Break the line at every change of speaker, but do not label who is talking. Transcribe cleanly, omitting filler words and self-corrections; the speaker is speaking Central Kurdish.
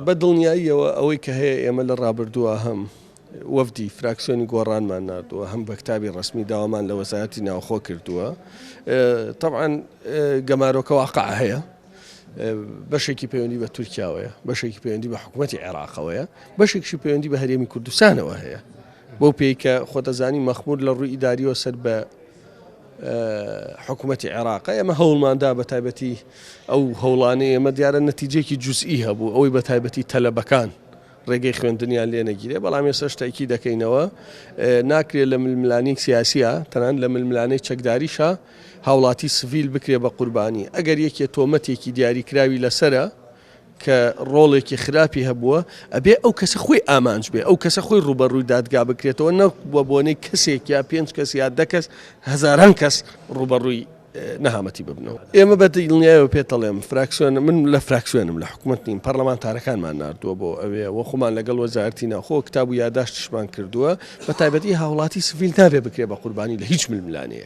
بە دڵنیاییەوە ئەوەی کە هەیە ئێمە لە ڕابردووە هەم وەفدی فراکسیۆنی گۆڕانمان ناردووە هەم بە کتابی ڕەسمی داوامان لە وەزارەتی ناوخۆ کردووە تەبعەن گەمارۆکە واقع هەیە بەشێکی پەیوەندی بە تورکیاوەیە بەشێکی پەیوەندی بە حکوومەتی عێراقەوەیە بەشێکشی پەیوەندی بە هەرێمی کوردستانەوە هەیە بەو پێی کە خۆتەزانی مەخمور لە ڕووی ئیداریەوە سەر بە حکوومەتی عێراقە ئێمە هەوڵماندا بە تایبەتی ئەو هەوڵانەی ئێمە دیارە نەتیجێکی جزئی هەبوو ئەوەی بە تایبەتی تەلەبەکان ڕێگەی خوێندنیان لێ نەگیرێ بەڵام ئێستا شتێکی دەکەینەوە ناکرێت لە ململانی سیاسیە تەنان لە ململانەی چەکداریشە هاوڵاتی سڤیل بکرێ بە قوربانی ئەگەر یەکێ تۆمەتێکی دیاریکراوی لەسرە کە ڕۆڵێکی خراپی هەبووە ئەبێ ئەو کەسە خۆی ئامانج بێ ئەو کەسە خۆی ڕوبەڕووی دادگا بکرێتەوە نەک بە بۆنەی کەسێک یا پێنج کەس یا دە کەس هەزاران کەس ڕوبەڕووی نەهامەتی ببنەوە. ئێمە بە دڵنیایەوە پێت دەڵێم فراکسیۆن من لە فراکسیۆنم لە حکومەت نیم پەرلەمانتارەکانمان ناردووە بۆ ئەوێ و خۆمان لەگەڵ وەزارەتی ناوخۆ کتاب و یاداشتیشمان کردووە بە تایبەتی هاوڵاتی سڤیل نابێ بکرێ بە قوربانی لە هیچ ململانێیەک.